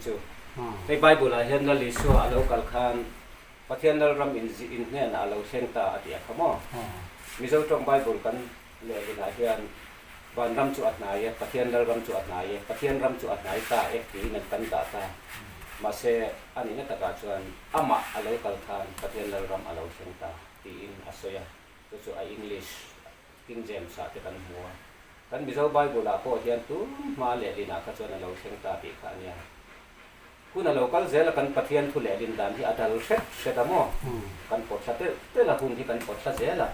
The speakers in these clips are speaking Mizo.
chu. Hei Bible ah hian Lal Isua a lo kal khan Pathian Lalram in in hnenah a lo thleng ta a ti a kha maw? Mizo tawng Bible kan lehlinah hian Vanram chu a hnai e, Pathian Lalram chu a hnai e, Pathian ram chu a hnai ta e tiin an kan dah ta. Mahse a nihna takah chuan amah a lo kal khan Pathian Lalram a lo thleng ta tiin a sawi a, chu chu a English King James ah te kan hmu a. Kan Mizo Bible ah pawh hian tun hma lehlinah kha chuan a lo thleng ta tih kha a nia. Hun a lo kal zel a, kan Pathian thu lehlin dan hi a dal hret hret a maw? Kan pawt thla telh telh a, hun hi kan pawt thla zel a.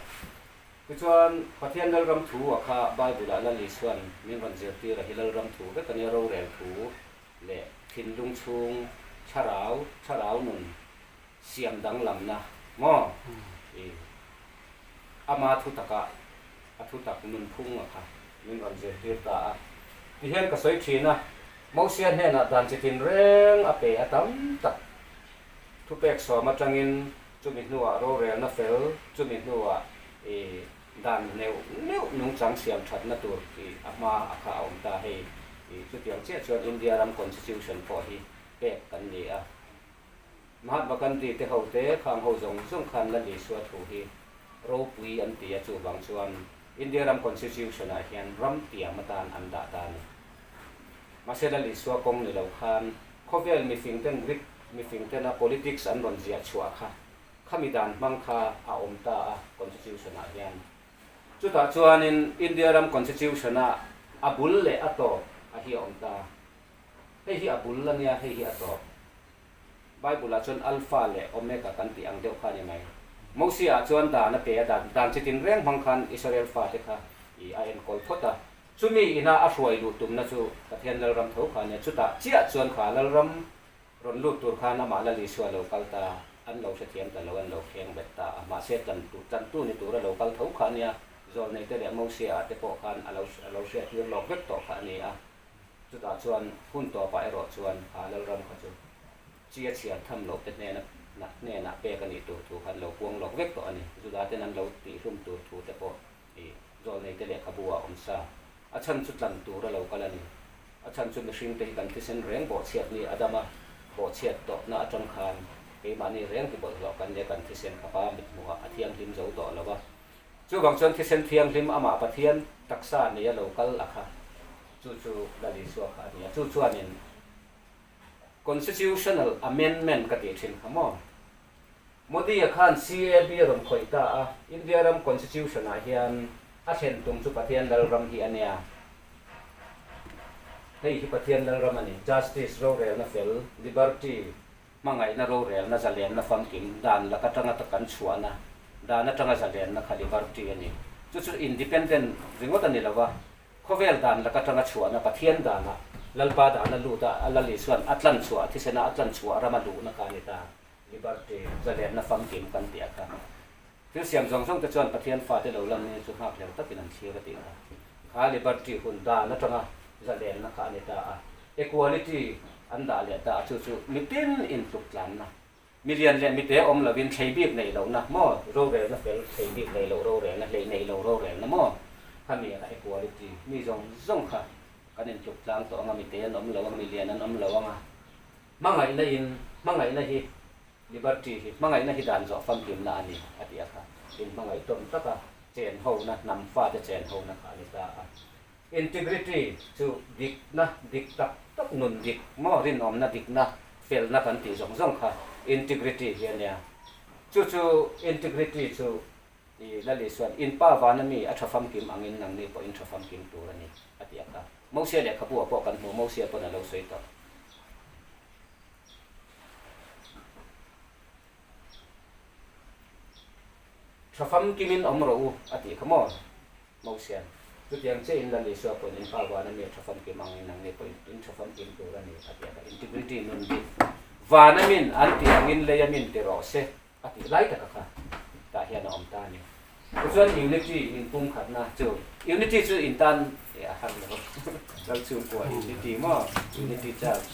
Tichuan, Pathian Lalram thu a kha Bible ah Lal Isua'n min rawn zirtir a hi Lalram thu vek a nia, rorel thu leh thinlung chhung thlarau, thlarau nun siam danglamna maw? I ama thu takah a thu tak nunphung a kha min rawn zirtir ta a. Tihian ka sawi thin a, Mosia hnenah dan chi tin reng a pe a tam tak. Thupek sawm atangin chumi hnuah rorelna fel, chumi hnuah i dan neuh neuh nungchang siam thatna tur tih a hma a kha a awm ta hei. I chutiang chiah chuan India ram Constitution pawh hi pek kan ni a. Mahatma Gandhi te ho te khang ho zawng zawng khan Lal Isua thu hi ropui an ti a, chuvang chuan India ram Constitution ah hian ram tiam atan an dah ta a ni. Mahse Lal Isua kawng ni lo khan khawvel mifing ten Greek mifing tena politics an rawn ziah chhuah kha khami dan hmang kha a awm ta a Constitution ah hian. Chutah chuanin India ram Constitution ah a bul leh a tawp a hi a awm ta. Hei hi a bul a nia, hei hi a tawp. Bible-ah chuan Alpha leh Omega kan tih ang deuh kha a ni mai. Mosia-ah chuan dan a pe a, dan dan chi tin reng hmang khan Israel fate kha i a enkawl phawt a. Chumi ina a hruai luh tumna chu Pathian Lalram tho kha a nia. Chutah chiah chuan kha Lalram rawn lut tur khan amah Lal Isua lo kal ta, an lo hrethiam ta lo, an lo kheng bet ta a. Mahse tlantu tlantu ni tura lo kal tho kha a nia. Zawlneite leh Mosia-ah te pawh khan a lo a lo hriattir lawk vek tawh kha a ni a. Chutah chuan hun tawpah erawh chuan kha Lalram kha chu chi a chhiar tham loh te hnena hnenah pek a nih tur thu khan lo puang lawk vek tawh a ni. Juda ten an lo tihhlum tur thu te pawh i Zawlneite lehkhabu ah awm sa. A chhan chu tlan tur a lo kal a ni. A chhan chu mihring te hi kan thisen reng bawhchhiat ni Adama bawhchhiat tawhna atang khan keimahni reng hi bawlhhlawh kan nia kan thisen kha pa mithmuhah a thianghlim zo tawh lo a. Chuvang chuan thisen thianghlim amah Pathian taksa neia lo kal a kha, chu chu Lal Isua kha a ni a. Chu chuanin Constitutional Amendment ka tih thin kha maw? Modi-a khan CAB a rawn khawih ta a, India ram Constitution-ah hian a thlen tum chu Pathian Lalram hi a nia. Hei hi Pathian Lalram a ni, Justice, rorelna fel, Liberty, Hmangaihna rorelna zalenna famkim dan lak atanga ta kan chhuahna dan atanga zalenna kha liberty a ni. Chu chu independent ringawt a ni lo va, khawvel dan lak atanga chhuahna Pathian dana Lalpa dana lut a, Lal Isua'n a tlan chhuah, a thisena a tlan chhuah rama luhna kha a ni ta. Liberty, zalenna famkim kan tih a kha. Thil siam zawng zawng te chuan Pathian fate lo lan ni chu nghakhlel takin an thlir a tih kha. Kha liberty hun dan atanga zalenna kha a ni ta a. Equality an dah leh ta a, chu chu mitin intluk tlanna, mi lian leh mite awm lovin thlei bik neih lohna maw, rorelna fel thlei bik neih loh rorelna, hleih neih lo rorelna maw, khami a equality mi zawng zawng kha kan intluk tlang tawh anga mite an awm lo anga, mi lian an awm lo anga, hmangaihna in hmangaihna hi Liberty hi hmangaihna hi dan zawh famkimna a ni a ti a kha, inhmangaih tawm taka chen hona, hnam fate chen hona kha a ni ta a. Integrity chu dikna, dik tak tak nun dik maw, rinawmna dikna, felna kan tih zawng zawng kha integrity hi a nia. Chu chu integrity chu i Lal Isua'n in pa vana mi a tha famkim angin nangni pawh in tha famkim tur a ni a ti a kha. Mosia lehkhabu ah pawh kan hmu, Mosia pawn a lo sawi tawh. Tha famkimin awm rawh u a tih kha maw? Mosian, Chutiang che in Lal Isua pawhin in pa vana mi a tha famkim angin nang nge pawhin in tha famkim tur a ni a ti a, integrity nun hi vana min an tih angin leia min ti rawh se a tih lai taka kha tah hian a awm ta a ni. Tichuan unity inpumkhatna chu unity chu in tan a har lo Lal chhungkua unity maw unity church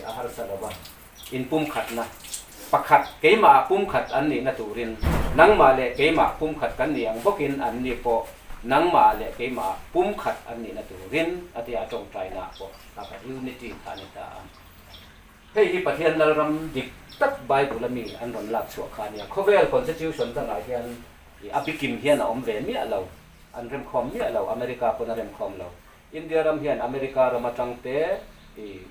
a harsa lo va. Inpumkhatna pakhat keimahah pumkhat an nihna turin nangmah leh keimah pumkhat kan ni ang bawkin anni pawh nangmahah leh keimahah pumkhat an nihna turin a tia a tawngtainaah pawh kha kha unity kha a ni ta a. Hei hi Pathian Lalram dik tak Bible a mi an rawn lak chhuah kha a nia. Khawvel Constitution dangah hian a bikim hian a awm ve miah lo, an remkhawm miah lo, America pawn a remkhawm lo. India ram hian America ram atang te, i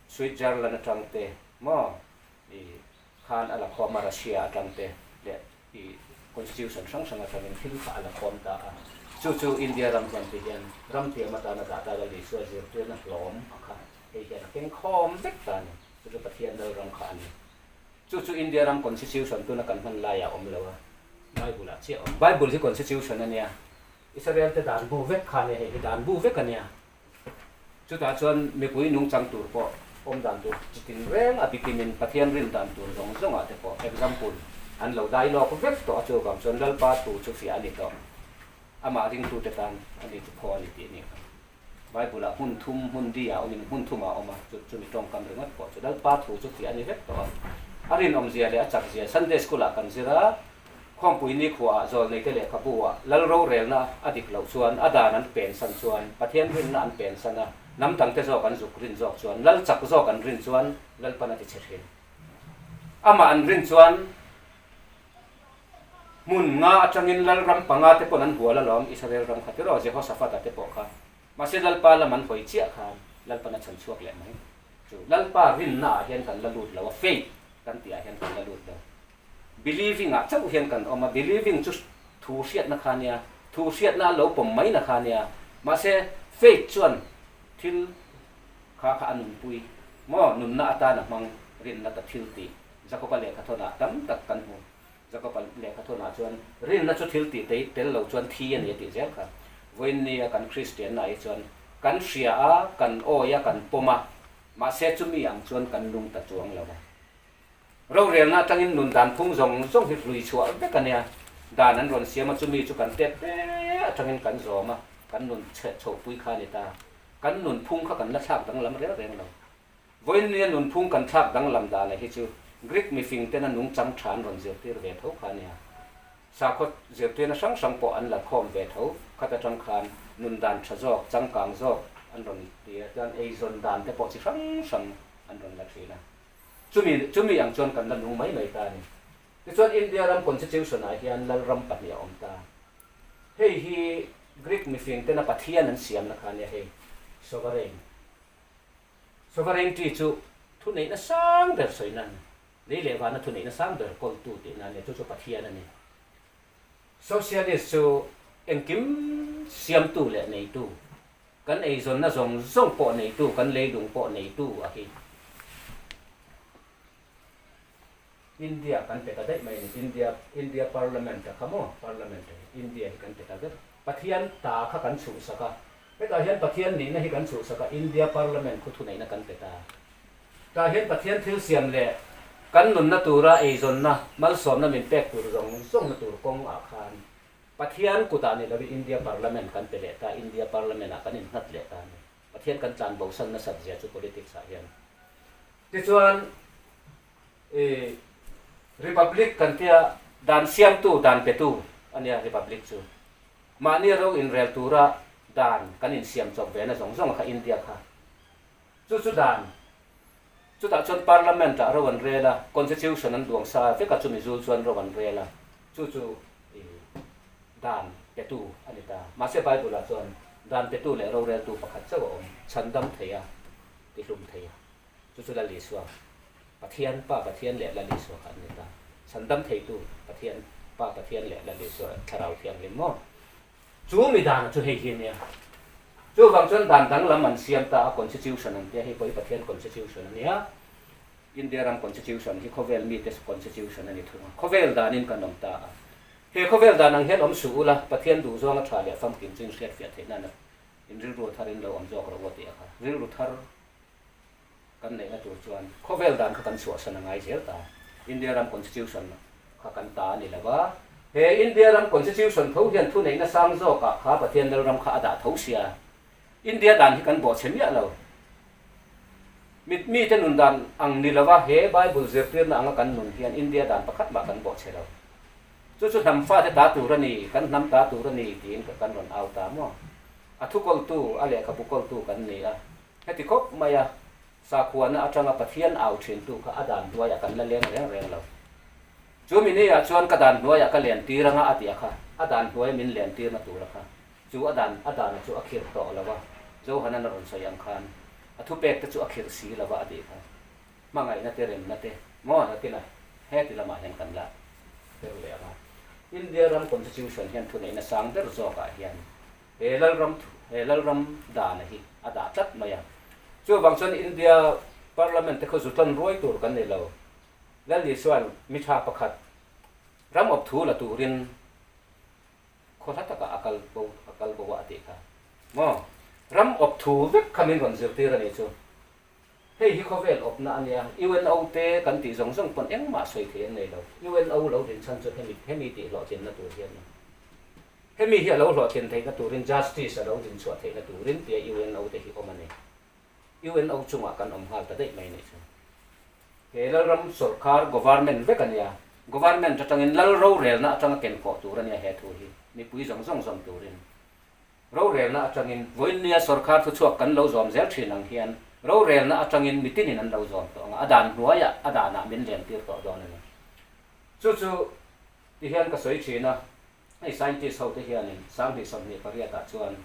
Switzerland atang te maw i khan a la khawm a, Russia atang te leh i Constitution hrang hrang atangin thil kha a la khawm ta a. Chu chu India ram hian ti hian ram tiam atana dah ta la Isua zirtirna hlawm a kha hei hian a keng khawm vek ta a ni. Chu chu Pathian Lalram kha a ni. Chu chu India ram Constitution tuna kan hman laiah a awm lo a, Bible ah chiah a awm. Bible hi Constitution a nia, Israel te dan bu vek kha a nia, hei hi dan bu vek a nia. Chutah chuan mipui nungchang tur pawh awm dan tur chi tin reng a bikimin Pathian rin dan tur zawng zawngah te pawh example an lo dai lawk vek tawh a, chuvang chuan Lalpa thu chu fiah a ni tawh. Amah ringtute tan a ni chu phaw a ni tih a ni kha. Bible ah hmun thum, hmun di ah awmin hmun thumah a awm a, chu chumi tawngkam ringawt pawh chu Lalpa thu chu fiah a ni vek tawh a. A rinawmzia leh a chakzia Sunday School ah kan zir a, Khawmpui nikhuaah zawlneite lehkhabu-ah lal rorelna a dik loh chuan a dan an pensan chuan Pathian rinna an pensan a, hnam dangte zawk an zuk rin zawk chuan lal chak zawk an rin chuan Lalpan a ti chhe thin. Amah an rin chuan hmun nga atangin lal ram panga te pawn an hual alawm, Israel ram kha tiraw Jehoshaphat-a te pawh kha. Mahse Lalpa lam an hawi chiah khan Lalpan a chhan chhuak leh mai. Chu Lalpa rinnaah hian kan la lut lo a, faith kan tihah hian kan la lut lo. Believing ah chauh hian kan awm a, believing chu thu hriatna kha nia, thu hriatna a lo pawm mai na kha nia, mahse faith chuan thil kha kha a nunpui maw, nunna atan a hmang rinna ta thil tih Jakoba lehkhathawnah tam tak kan hmu, Jakoba lehkhathawnah chuan rinna chu thil tih te tel lo chuan thi a ni a tih zel kha, vawiin nia kan Kristianna ah hi chuan kan hria a, kan awi a, kan pawm a, mahse chumi ang chuan kan lung ta chuang lo a. Rorelna atangin nun dan phung zawng zawng hi hlui chhuah vek a nia. Dan an rawn siam a, chumi chu kan tet te atangin kan zawm a, kan nun chhe chhohpui kha a ni ta. Kan nun phung kha kan la thlak danglam reng reng lo. Vawinia nun phung kan thlak danglam dana hi chu Greek mifing tena nungchang tha an rawn zirtir ve tho kha a nia. Sakhaw zirtirna hrang hrang pawh an la khawm ve tho. Khat atang khan nun dan tha zawk, changkang zawk an rawn ti a, chuan eizawn dan te pawh chi hrang hrang an rawn la thin a. Chumi chumi ang chuan kan la nung mai mai ta a ni. Tichuan India ram Constitution ah hian Lalram pahnih a awm ta. Hei hi Greek mifing tena Pathian an siamna kha ania hei Sovereign. Sovereignty chu thuneihna sang ber sawi nan, lei leh vana thuneihna sang ber kawltu tihna ania, chu chu Pathian a ni. Socialist chu engkim siamtu leh neitu, kan eizawnna zawng zawng pawh neitu, kan leilung pawh neitu a hi. India kan pe ta daih mai a ni, India, India Parliament a kha maw, Parliament a hi, India hi kan pe ta vek. Pathian ta kha kan chhuhsak a, hetah hian Pathian nihna hi kan chhuhsak a, India Parliament khu thuneihna kan pe ta. Tah hian Pathian thil siam leh kan nunna tura eizawnna, malsawmna min pek tur zawng zawngna tur kawng ah khan Pathian kutah ni lovin India Parliament kan pe leh ta, India Parliament ah kan innghat leh ta a ni. Pathian kan tlan bosan nasat zia chu politics ah hian. Tichuan i Republic kan tia dan siamtu, dan petu a nia Republic chu. Mahni ro inrel tura dan kan insiam chawp ve na zawng zawng kha India kha. Chu chu dan, chutah chuan Parliament ah ro an rel a, Constitution an duang sa vek a, chumi zul chuan ro an rel a, chu chu i dan petu a ni ta. Mahse Bible ah chuan dan petu leh roreltu pakhat chauh a awm, chhandam thei a, tihlum thei a, chu chu Lal Isua, Pathian, Pa Pathian leh Lal Isua kha an ni ta. Chhandam theitu Pathian, Pa Pathian leh Lal Isua Thlarau Thianghlim maw? Chu mi dan chu hei hi a nia. Chuvang chuan dan danglam an siam ta a, Constitution an tia, hei pawh hi Pathian Constitution a nia. India ram Constitution hi khawvel mite Constitution a ni thung a, khawvel danin kan awm ta a. He khawvel dan ang hian awm suh ula, Pathian duhzawng a tha leh famkim chu inhriatfiah theih nana in rilru tharin lo awm zawk rawh u a tih a kha. Rilru thar kan neihna tur chuan khawvel dan kha kan chhuahsan a ngai zel ta. India ram Constitution kha kan ta a ni lo va, he India ram Constitution tho hian thuneihna sang zawkah kha Pathian Lalram kha a dah tho sia. India dan hi kan bawhchhe miah lo. Mit mite nun dan ang ni lo va, he Bible zirtirna anga kan nun hian India dan pakhat mah kan bawhchhe lo. Chu chu hnam fate ta tur a ni, kan hnam ta tur a ni tiin kan rawn au ta maw? A thukawltu, a lehkhabu kawltu kan ni a. Heti khawp mai a. Sakhuana atanga Pathian au thintu kha a dan hnuaiah kan la leng reng reng lo. Chu mi niah chuan ka dan hnuaiah ka len tir anga a tih a kha, a dan hnuaia min len tirna tura kha chu a dan a dana chu a khirh tawh lo a, Johanan a rawn sawi ang khan a thupek te chu a khirh si lo va a tih kha. Hmangaihna te remna te maw nakin a heti lamah hian kan la ber leh ang a. India ram Constitution hian thuneihna sang ber zawkah hian he Lalram he Lalram dana hi a dah tlat mai a. Chuvang chuan India Parliament te khaw zutlawn ruai tur kan ni lo. Lal Isua'n mi tha pakhat ram awp thu la turin khaw hla takah a kal bo a kal bo a a tih kha maw? Ram awp thu vek kha min rawn zirtir a nih chu. Hei hi khawvel awpna a nia, UNO te kan tih zawng zawng pawn engmah sawi thei an nei lo. UNO lo din chhan chu hemi hemi tih hlawhtlinna tur hian a ni. Hemi hi a lo hlawhtlin theihna turin justice a lo din chhuah theihna turin tia UNO te hi awm a ni. UNO chungah kan awm nghal ta daih mai nih chu. He Lalram sawrkar government vek a nia, government atangin Lal rorelna atanga kenkawh tur a nia he thu hi mipui zawng zawng zawm turin. Rorelna atangin vawiinnia sawrkar thuchhuak kan lo zawm zel thin ang hian rorelna atangin mitinin an lo zawm tawh ang a, a dan hnuaiah a danah min lentir tawh dawn a ni. Chu chu ti hian ka sawi thin a, hei scientist ho te hianin 2028 ah chuan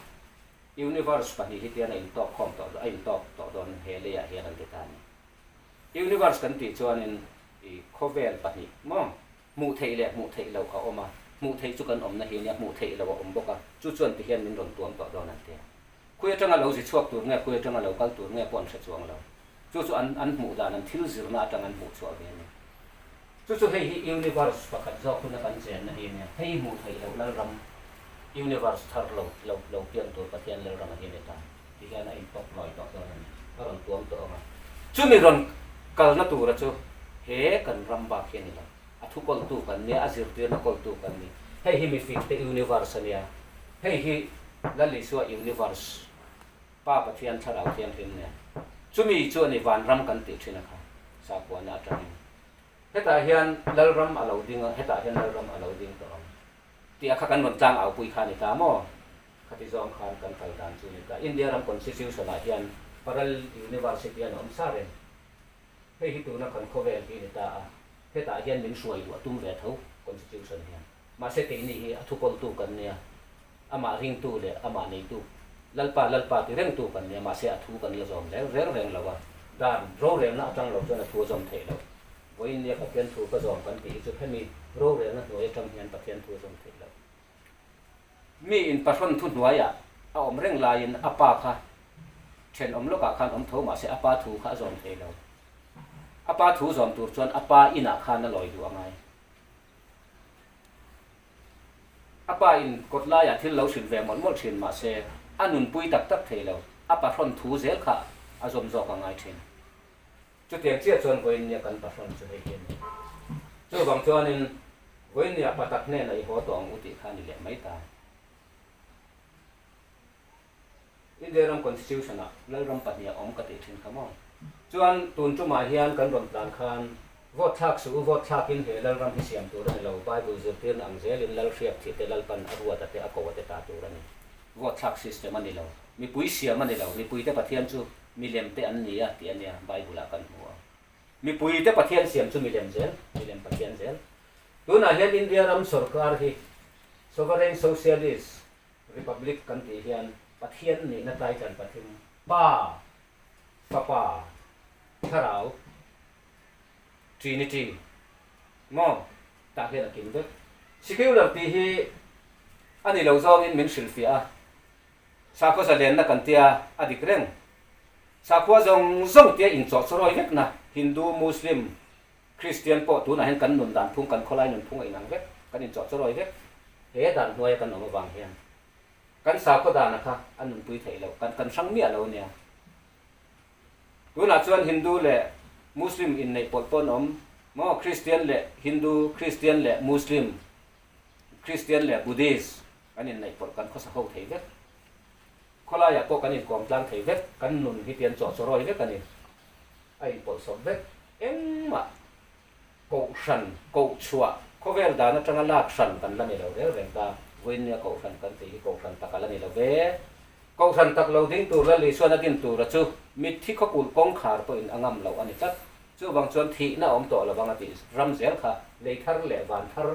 universe pahnih hi tian a intawk khawm tawh a intawk tawh dawn he leiah hian an ti ta a ni. Universe kan tih chuanin i khawvel pahnih maw? Hmuh theih leh hmuh theih loh a awm a, hmuh theih chu kan awmna hi nia, hmuh theih loh a awm bawk a, chu chuan ti hian min rawn tuam tawh dawn an ti a. Khui atanga lo zi chhuak tur nge, khui atanga lo kal tur nge pawh an hre chuang lo. Chu chu an an hmuh dan, an thil zirna atang an hmuh chhuah ve a ni. Chu chu hei hi universe pakhat zawk huna kan chenna hi nia, hei hmuh theih loh Lalram, universe thar lo lo lo pian tur Pathian Lalram a hi ni ta. Ti hian a intawk lawi tawh dawn a ni. A rawn tuam tawh ang a. Chumi rawn kalna tura chu he kan ram bak hi a ni lo. A thu kawltu kan nia, a zirtirna kawltu kan ni. Hei hi mifingte universe a nia. Hei hi Lal Isua universe, Pa Pathian Thlarau Thianghlim nen. Chumi chu a ni vanram kan tih thin a kha, sakhuana atangin. Hetah hian Lalram a lo ding a, hetah hian Lalram a lo ding tawh ang tih a kha kan rawn tlang aupui kha a ni ta maw? Khati zawng khan kan kal dan chu ni ta. India ram Constitution ah hian Parallel University an awm sa reng. Hei hi tuna kan khawvel hi ni ta a, hetah hian min hruai duh a tum ve tho Constitution hian. Mahse keini hi a thukawltu kan nia, amah ringtu leh amah neitu, Lalpa Lalpa ti rengtu kan nia, mahse a thu kan la zawm reng reng reng lo a, dan rorelna atang lo chuan a thu a zawm theih loh. Vawiin nia Pathian thu ka zawm kan tih hi chu hemi rorelna hnuai atang hian Pathian thu a zawm theih loh. Mi in pahrawn thu hnuaiah a awm reng laiin a pa kha thenawm lawkah khan awm tho mahse a pa thu kha a zawm thei lo. A pa thu zawm tur chuan a pa inah khan a lawi duh a ngai. A pa in kawt laiah thil lo hrilh ve mawlh mawlh thin mahse a nunpui tak tak thei lo. A pahrawn thu zel kha a zawm zawk a ngai thin. Chutiang chiah chuan vawiinnia kan pahrawn chu hei hi a ni. Chuvang chuanin vawiinnia pa tak hnenah i haw tawh ang u tih kha a ni leh mai ta. India ram Constitution-ah Lalram pahnih a awm ka tih thin kha maw? Chuan tun tumah hian kan rawn tlan khan vote thlak suh u, vote thlakin he Lalram hi siam tur a ni lo, Bible zirtirna ang zelin Lal hriak thih te, Lalpan a ruat a te, a ko a te ta tur a ni. Vote thlak system a ni lo. Mipui siam a ni lo. Mipuite Pathian chu Milem te an ni a tih a nia Bible ah kan hmu a. Mipui te Pathian siam chu milem zel, milem Pathian zel. Tunah hian India ram sorkar hi Sovereign Socialist Republic kan tih hian Pathian nihna title pathum, Pa, Fapa, Thlarau, Trinity, maw tah hian a kim vek. Secular tih hi a ni lo zawngin min hrilhfiah a. Sakhaw zalenna kan tia a dik reng. Sakhua zawng zawng tia inchawhchawrawi vekna Hindu, Muslim, Christian pawh tunah hian kan nun dan phung, kan khawlai nun phung a inang vek, kan inchawhchawrawi vek. He dan hnuaia kan awm avang hian kan sakhaw dana kha a nunpui theih loh, kan kan hrang miah lo ania. Tunah chuan Hindu leh Muslim inneih pawlh pawh an awm maw? Christian leh Hindu, Christian leh Muslim, Christian leh Buddhist kan inneih pawlh kan khawsa ho thei vek. Khawlaiah pawh kan inkawm tlang thei vek, kan nun hi tian chawh chawrawi vek a ni. A inpawlh sawp vek. Engmah kohhran, kohchhuah, khawvel dan atanga lak hran kan la ni lo reng reng ta. Vawiinnia kohhran kan tih hi kohhran tak a la ni lo ve. Kohhran tak lo ding tur Lal Isuan a din tura chu mitthi khawkulh kawngkhar pawhin a ngam loh a ni tlat. Chuvang chuan thihna a awm tawh lo vang a tih ram zel kha lei thar leh van thar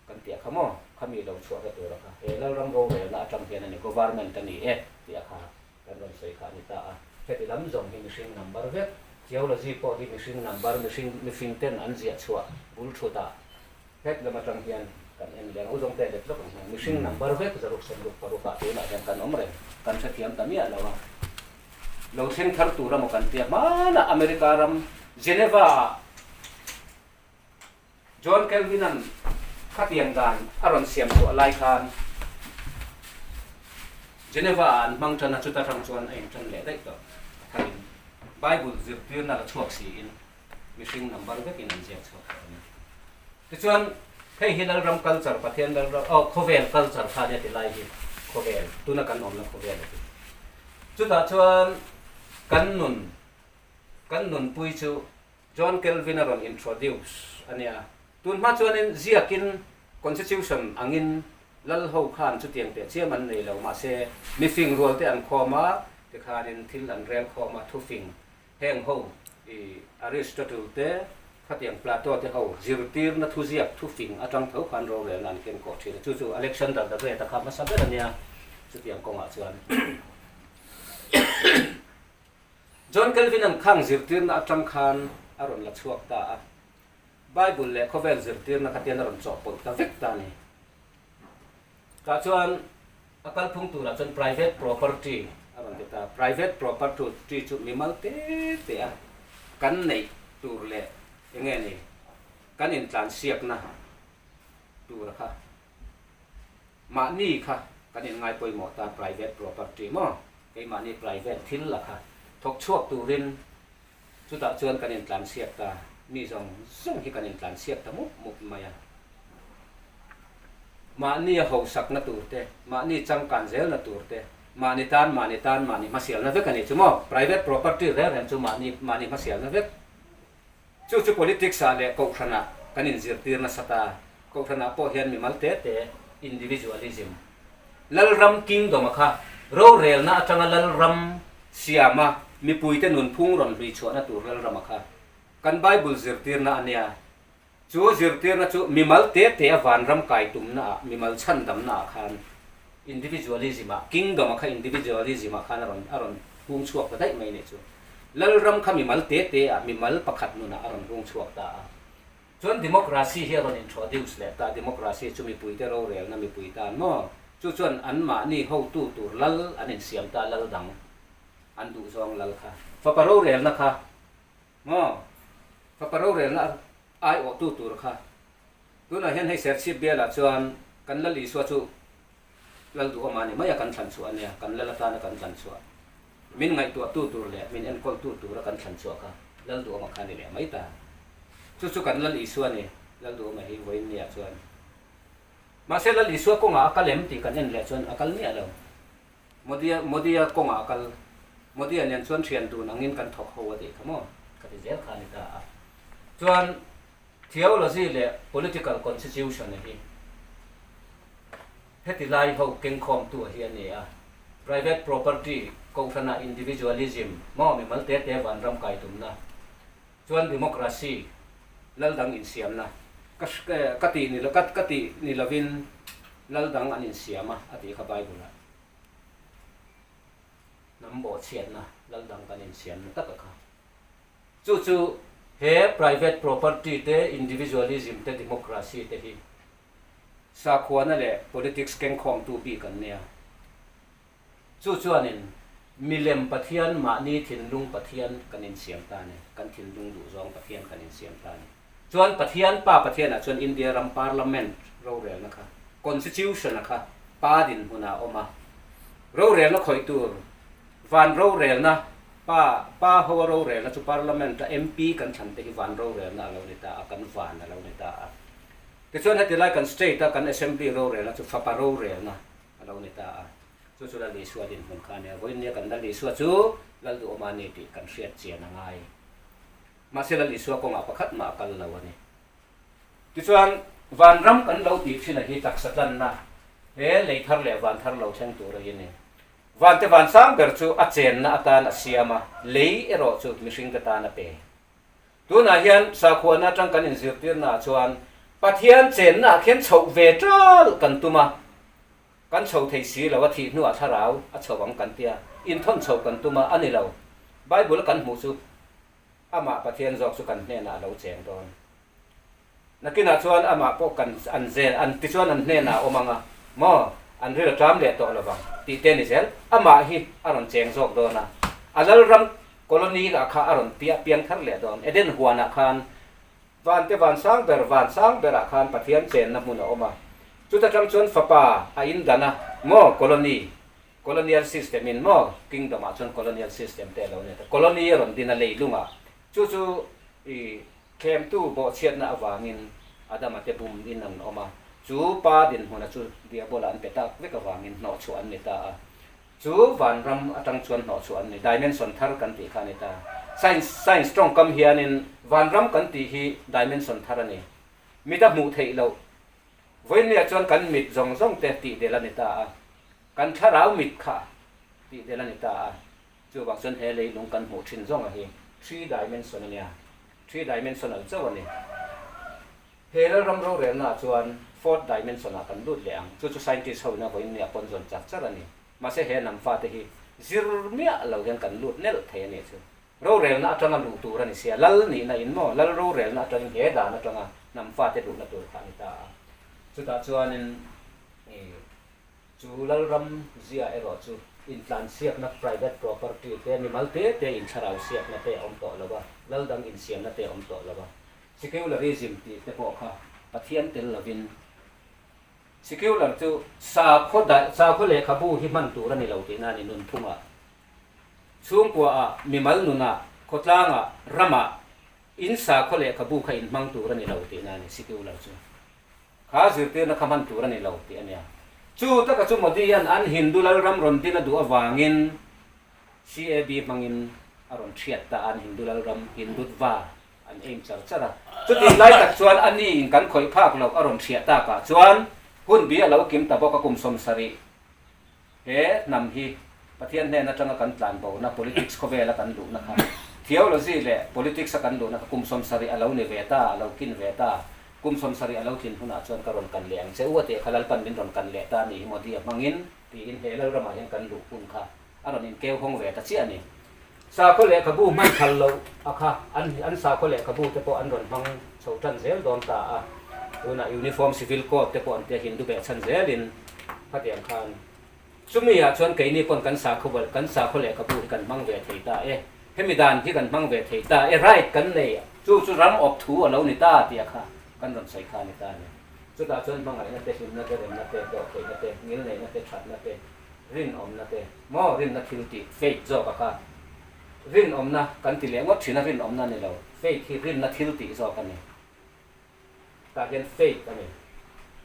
kan tih a kha maw? Khami lo chhuahna tura kha he Lalram rorelna atang hian a ni, government a ni e tih a kha kan rawn sawi kha a ni ta a. Heti lam zawng hi mihring number vek, theology pawh hi mihring number, mihring mifing ten an ziah chhuah bul thutah Het lam atang hian kan en leh ang, u zawng te let lawk ang hian mihring number vek 166 ah tunah hian kan awm reng, kan hrethiam ta miah lo a. Lo thleng thar tur emaw kan tia hmanah America ram Geneva ah John Calvin-a'n khatiang dan a rawn siam chhuah lai khan Geneva ah an hmang tan a, chuta tang chuan a intan leh daih tawh a tharin Bible zirtirna la chhuak siin mihring number vekin an ziak chhuak tawh a ni. Tichuan, hei hi Lalram culture, Pathian Lalram, aw, khawvel culture kha ania ti lai hi, khawvel, tuna kan awmna khawvel a ti. Chutah chuan kan nun, kan nunpui chu John Calvin a rawn introduce a nia. Tun hma chuanin ziakin constitution angin lal ho khan chutiang teh chiam an nei lo, mahse mifing rual te an khawm a, tikhanin thil an rel khawm a, thufing Heng ho i Aristotle te, khatiang Plato te ho zirtirna thuziak thufing atang tho khan rorelna an ken kawh thin a, chu chu Alexander the Great a kha hmasa ber a nia chutiang kawngah chuan. John Calvin-a'n khang zirtirna atang khan a rawn la chhuak ta a, Bible leh khawvel zirtirna khatian a rawn chawhpawlh ta vek ta a ni. Tah chuan a kalphung turah chuan private property a rawn ti ta. Private property chu mimal te te a kan neih tur leh eng nge ni kan intlansiakna tura kha mahni kha kan inngai pawimawh ta private property maw keimahni private thil la kha thawk chhuak turin chutah chuan kan intlansiak ta, mi zawng zawng hi kan intlansiak ta mup mup mai a. Mahni a hausakna tur te, mahni changkan zelna tur te, mahni tan, mahni tan, mahni hmasialna vek a ni chu maw? Private property reng reng chu mahni, mahni hmasialna vek. Chu chu politics ah leh kohhranah kan inzirtir nasa ta. Kohhranah pawh hian mimal te te, individualism, Lalram kingdom a kha rorelna atanga Lalram siama mipuite nunphung rawn hlui chhuahna tur Lalram a kha kan Bible zirtirna a nia. Chu zirtirna chu mimal te te a vanram kai tumna ah, mimal chhandamna ah khan individualism ah, kingdom a kha individualism ah khan a rawn a rawn hung chhuak ta daih mai nih chu. Lalram kha mimal te te ah, mimal pakhat nunah a rawn hung chhuak ta a. Chuan democracy hi a rawn introduce leh ta, democracy chu mipuite rorelna mipui tan maw? Chu chuan anmahni hotu tur lal an insiam ta, lal dang an duhzawng lal kha. Fapa rorelna kha maw? Fapa rorelna aiawhtu tur kha. Tunah hian hei Serchhip bialah chuan kan Lal Isua chu Lal duhawm a ni mai a, kan thlan chhuah a nia, kan lal atana kan thlan chhuah. Min ngaihtuahtu tur leh min enkawltu tura kan thlan chhuah kha Lal duhawm a kha a ni leh mai ta. Chu chu kan Lal Isua a ni, Lal duhawm a hi vawiin niah chuan. Mahse Lal Isua kawngah a kal em tih kan en leh chuan a kal miah lo. Modia Modia kawngah a kal. Modia nen chuan thian dun angin kan thawk ho a tih kha maw? Ka ti zel kha a ni ta a. Chuan Theology leh Political Constitution a hi heti lai ho kengkhawmtu a hi a ni a. Private property, kohhranah individualism, maw mimal te te vanram kai tumna, chuan democracy, lal dang insiamna, ka ka tih ni lo ka ka tih ni lovin lal dang an insiam a a tih kha Bible-ah. Hnam bawhchhiatna lal dang kan insiamna taka kha. Chu chu he private property te, individualism te, democracy te hi sakhuana leh politics kengkhawmtu bik an nia. Chu chuanin milem Pathian mahni thinlung Pathian kan insiam ta a ni, kan thinlung duhzawng Pathian kan insiam ta a ni. Chuan Pathian Pa Pathianah chuan India ram Parliament rorelna kha, Constitution-a kha Pa dinhmunah a awm a, rorelna khawih tur van rorelna Pa Pa hoa rorelna chu Parliament-a MP kan thlan te hi van rorelna a lo ni ta a, kan van a lo ni ta a. Tichuan heti lai kan State-a kan Assembly rorelna chu fapa rorelna a lo ni ta a. Chu chu Lal Isua dinhmun kha a nia. Vawiin nia kan Lal Isua chu Lal duhawm a ni tih kan hriat chian a ngai. Mahse Lal Isua kawngah pakhat mah a kal lo a ni. Tichuan vanram kan lo tih thin a hi taksa tlanna he lei thar leh van thar lo thleng tur a hi a ni. Vante van sang ber chu a chenna atan a siam a, lei erawh chu mihringte tan a pe. Tunah hian sakhuana atang kan inzirtirnaah chuan Pathian chennaah khian chhoh ve tal kan tum a, kan chho thei si lo a, thih hnuah thlarau a chho ang kan tia, inthawn chhoh kan tum a, a ni lo. Bible a kan hmuh chu amah Pathian zawk chu kan hnenah a lo cheng dawn. Nakinah chuan amah pawh kan an zel an tichuan an hnenah a awm ang a, maw an ril a ṭam leh tawh lo vang tih te a ni zel. Amah hi a rawn cheng zawk dawn a, a lalram colony ah kha a rawn piah piang thar leh dawn. Eden huanah khan vante van sang ber van sang berah khan Pathian chenna hmun a awm a, chuta ṭang chuan fapa a indan a, maw colony, colonial system in maw kingdom ah chuan colonial system te a lo ni ta, colony a rawn din a leilungah chu chu i Thlemtu bawhchhiatna avangin Adama te bum in an awm a, chu pa dinhmuna chu Diabola an pe tak vek avangin hnawhchhuah an ni ta a. Chu vanram atang chuan hnawhchhuah an ni, dimension thar kan tih kha a ni ta. Science science tawngkam hianin vanram kan tih hi dimension thar a ni. Mit a hmuh theih loh vawinia chuan kan mit zawng zawng te tih del a ni ta a, kan thlarau mit kha tih del a ni ta a. Chuvang chuan he leilung kan hmuh thin zawnga hi three dimension a nia, three dimensional chauh a ni. He lalram rorelnaah chuan fourth dimension ah kan lut leh ang, chu chu scientist ho ina vawiin nia pawn zawn char char a ni. Mahse he hnam fate hi zir miah lo hian kan lut nelh thei a nih chu. Rorelna atanga luh tur a ni sia, lal nihna in maw, lal rorelna atangin he dan atanga hnam fate luhna tur kha a ni ta a. Chutah chuanin ih. Chu lalram zia erawh chu intlansiakna private property te, mimal te te inthlarau siakna te a awm tawh lo a, lal dang insiamna te a awm tawh lo a. Secularism tih te pawh kha Pathian tel lovin secular chu sakhaw daih, sakhaw lehkhabu hi hman tur a ni lo tihna a ni nunphungah, chhungkuaah, mimal nunah, khawtlangah, ramah in sakhaw lehkhabu kha inhmang tur a ni lo tihna a ni secular chu. Kha zirtirna kha hman tur a ni lo tih a nia. Chu taka chu Modi-a'n an Hindu lalram rawn din a duh avangin CAB hmangin a rawn thiat ta a, an Hindu lalram, Hindutva, an aim char char a. Chutih lai tak chuan a niin kan khawih phak loh a rawn thiah takah chuan hun bi a lo kim ta bawk a kum 70 He hnam hi Pathian hnen atanga kan tlanbona politics khawvela kan luhna kha theology leh politics a kan luhna kha kum 70 a lo ni ve ta, a lo kin ve ta. Kum 70 a lo tlin hunah chuan ka rawn kan leh ang che u a tih kha Lalpan min rawn kan leh ta a nih hi Modi a hmangin tiin he Lalramah hian kan luh hun kha a rawn inkeu hawng ve ta chiah a ni. Sakhaw lehkhabu hman phal loh a kha an an sakhaw lehkhabu te pawh an rawn hmang chho tan zel dawn ta a, tunah Uniform Civil Code te pawh an tia Hindu behchhan zelin khatiang khan chumi ah chuan keini pawn kan sakhaw kan sakhaw lehkhabu hi kan hmang ve thei ta e, hemi dan hi kan hmang ve thei ta e, right kan nei chu chu ram awp thu a lo ni ta tih a kha kan rawn sawi kha a ni ta a ni. Chutah chuan hmangaihna te, hlimna te, remna te, dawhtheihna te, ngilneihna te, thatna te, Rinawmna te maw rinna thil tih faith zawk a kha rinawmna kan ti leh ngawt thin a rinawmna a ni lo faith hi rinna thil tih zawk a ni tah hian faith a ni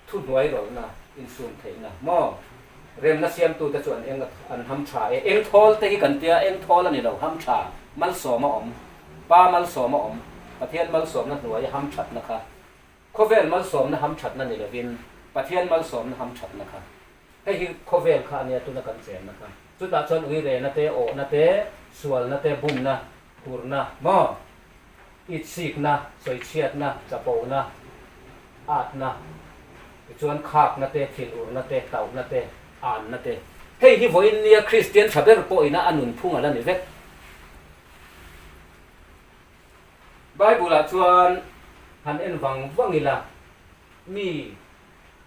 thuhnuai rawlhna insum theihna maw remna siamtu te chu an eng an ham tha e eng thawl te hi kan tia eng thawl a ni lo ham tha malsawm a awm pa malsawm a awm Pathian malsawmna hnuaia ham thatna kha khawvel malsawmna ham thatna ni lovin Pathian malsawmna ham thatna kha Hei hi khawvel kha a nia tuna kan chenna kha. Chutah chuan uirena te, awhna te, sualna te, bumna, hurna maw, itsikna, sawichhiatna, chapona, atna, tichuan khakna te, thinurna te, tauhna te, anna te. Hei hi vawiin nia Kristian tha ber pawhina a nunphung a la ni vek. Bible-ah chuan han en vang vang ila mi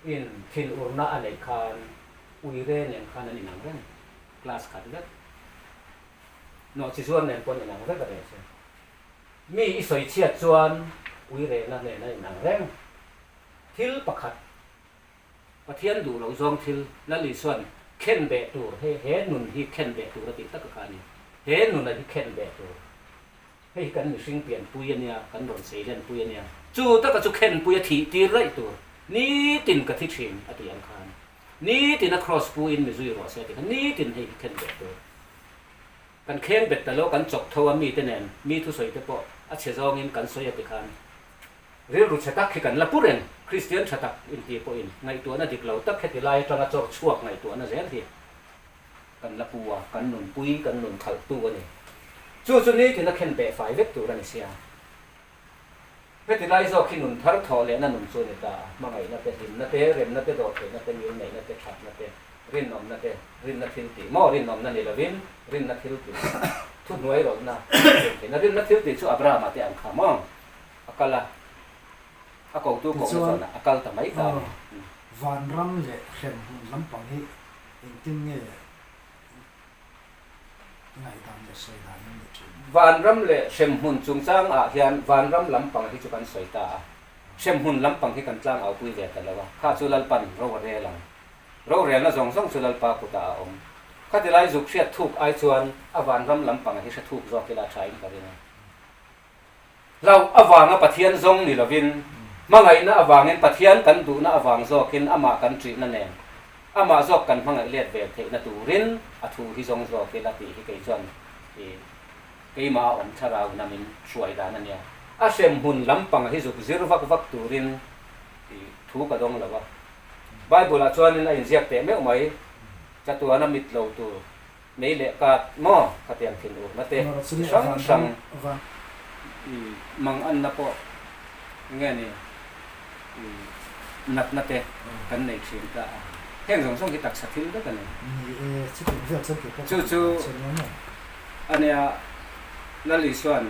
In thinurna a neih khan uire nen khan an inang reng, class khat vek. Nawhchi zuar nen pawh an inang vek a nih chu. Mi i sawi chhiat chuan uirena nen an inang reng. Thil pakhat, Pathian duh loh zawng thil, Lal Isua'n khen beh tur, he he nun hi khen beh tur a tih tak a kha a ni. He nuna hi khen beh tur. Hei hi kan mihring pianpui a nia, kan rawn seilenpui a nia. Chu taka chu khenpui a thih tir raih tur, nitin ka thi thin a tih ang khan, nitin a cross pu in mi zui rawh se a ti khan, nitin hei hi khen bet tur. Kan kheng bet ta lo, kan chawk tho a mite nen, mi thusawi te pawh a chhe zawngin kan sawi a ti khan, rilru chhe tak hi kan la pu reng, Kristian tha tak inti pawhin ngaihtuahna dik lo tak heti lai atanga chawr chhuak ngaihtuahna zel hi. kan la pu a, kan nunpui, kan nun khalhtu a ni. Chu chu nitin a khen beh fai vek tur a ni sia. Heti lai zawk hi nun thar thawh lehna nun chu a ni ta a, hmangaihna te, hlimna te, remna te, dawhtheihna te, ngilneihna te, thatna te, rinawmna te, rinna thil tih maw, rinawmna ni lovin rinna thil tih, thuhnuai rawlhna, rintheihna, rinna thil tih chu Abrahama te ang kha maw a kal a, a kotu kohna Tichuan, chuan a kal ta mai ta a ni. Vanram leh hremhmun lampang hi engtin nge Ngaihdan leh sawi dan in ni thin. Vanram leh hremhmun chungchang ah hian vanram lampang hi chu kan sawi ta a, hremhmun lampang hi kan tlang aupui ve ta lo a, kha chu Lalpan ro a rel ang. Rorelna zawng zawng chu Lalpa kutah a awm. Khati lai zuk hriat thuk ai chuan a vanram lampang hi hre thuk zawk ila tha in ka ring a. Hlauh avanga Pathian zawng ni lovin, hmangaihna avangin Pathian kan duhna avang zawkin amah kan ṭihna nen, amah zawk kan hmangaih let ve theihna turin a thu hi zawng zawk ila tih hi kei chuan i keimah a awm thlarau na min hruai dan a nia. A hremhmun lampang hi zuk zir vak vak turin i thu ka dawng lo a. Bible-ah chuanin a inziak teh meuh mai, chatuana mit lo tur Mei leh kat maw khatiang thin urna te chi hrang hrang i mang anna pawh nge ni i natna te kan nei thin ta a, heng zawng zawng hi taksa thil vek a ni. Chu chu a nia Lal Isua'n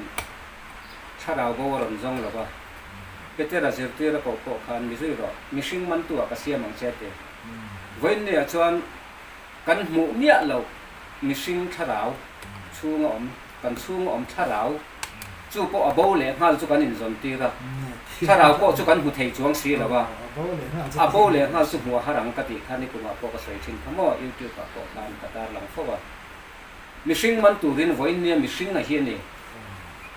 thlarau bo a rawn zawng lo va, Petera zirtir a koh pawh khan mi zui rawh, mihring mantu ah ka siam ang che a ti. Vawiinniah chuan Kan hmuh miah loh mihring thlarau chhunga awm, kan chhunga awm thlarau chu pawh a bo leh nghal chu kan inzawn tir a, thlarau pawh chu kan hmu thei chuang si lo a, a bo leh nghal chu hmuh a har ang ka tih kha nikumah pawh ka sawi thin kha maw, YouTube ah pawh khan ka tarlang fo a. Mihring man turin vawiin nia mihring a hi a ni.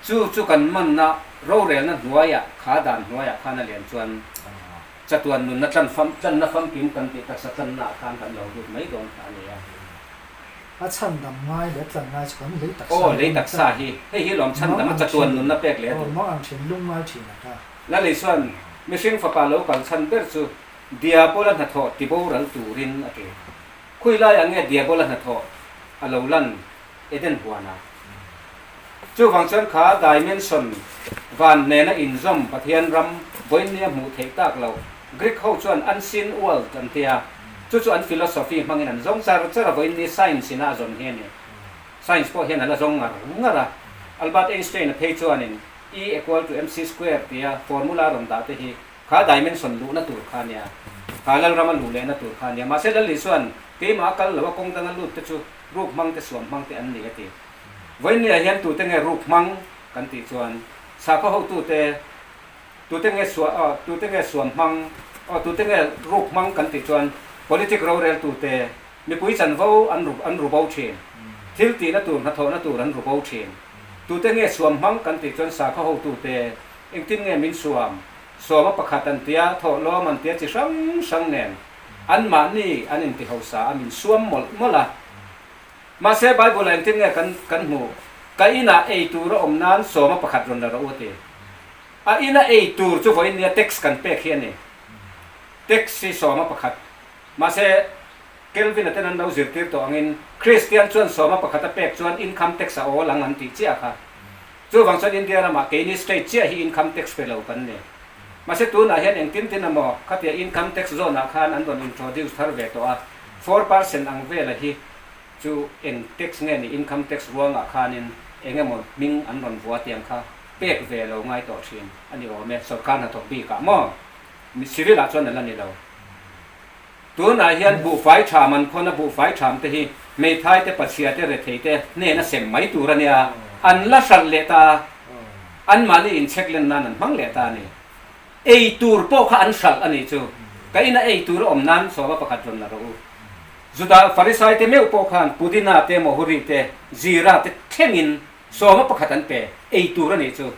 Chu chu kan manna rorelna hnuaiah kha dan hnuaiah khan a lian chuan, Chatuan nunna tlan fam, tlanna famkim kan tih taksa tlanna ah khan kan lo lut mai dawn kha a ni a. A chhandam ngai leh tlan ngai chu kan lei taksa Aw, hi lei kan taksa hi. Hei hi lawm chhandam a chatuan nunna pek leh a Aw, duh. mang ang thin, lung ngai thin a kha. Lali chuan mihring fapa lo kal chhan ber chu Diabola hnathawh ti boral turin a ti. Khui lai ang nge Diabola hnathawh a lo lan Eden huanah? Chuvang chuan kha dimension van nena inzawm Pathian ram vawiinnia hmuh theih tak loh Greek ho chuan unseen world an tia, chu chu an philosophy hmangin an zawng char char a vawiinni science ina a zawn hi a ni. Science pawh hian a la zawng ngar ngar a, Albert Einstein-a phei chuanin E equal to mc square tia formula rawn dah te hi kha dimension luhna tur kha a nia, kha Lalrama luh lehna tur kha a nia. Mahse Lal Isua'n keimah a kal lo a kawng danga lut te chu ruk hmang te suam hmang te an ni a ti. Vawiinniah hian tute nge ruk hmang kan tih chuan sakhaw hotute, tute nge sua aw tute nge suam hmang aw tute nge ruk hmang kan tih chuan politic roreltute, mipui chanvo an ru an ru bo thin, thil tihna tur hnathawhna tur an ru bo thin. Tute nge suam hmang kan tih chuan sakhaw hotute, engtin nge min suam, suama pakhat an tia, thawhlawm an tia chi hrang hrang nen anmahni an inti hausa a min suam mawlh mawlh a. Mahse, Bible-ah engtin nge kan kan hmuh? Ka inah ei tur a awm nan sawma pakhat rawn la rawh u a ti. A ina ei tur chu vawiin nia tax kan pek hi a ni. Tax hi sawma pakhat. Mahse, Kelvin-a ten an lo zirtir tawh angin Kristian chuan sawma pakhat a pek chuan income tax a awl ang an tih chiah kha. Chuvang chuan India ramah keini state chiah hi income tax pe lo kan ni. Mahse, tunah hian engtin tin emaw khatia income tax zawnah khan an rawn introduce thar ve tawh a. 4% ang vela hi chu eng tax nge ni income tax ruangah khanin eng emaw hming an rawn vua tiang kha pek ve lo ngai tawh thin a ni awm e, sorkar hnathawk bikah maw? Civil ah chuan a la ni lo. Tunah hian buhfai tham an khawn a, buhfai tham te hi hmeithai te, pachhia te, rethei te hnena sem mai tur a nia, an la hralh leh ta a, anmahni inchhek len nan an hmang leh ta a ni. Ei tur pawh kha an hralh a nih chu. Ka ina ei tur a awm nan sawma pakhat rawn la rawh u. Juda Farisai te meuh pawh khan Pudina te, Mohuri te, Zira te thlengin sawma pakhat an pe. Ei tur a nih chu.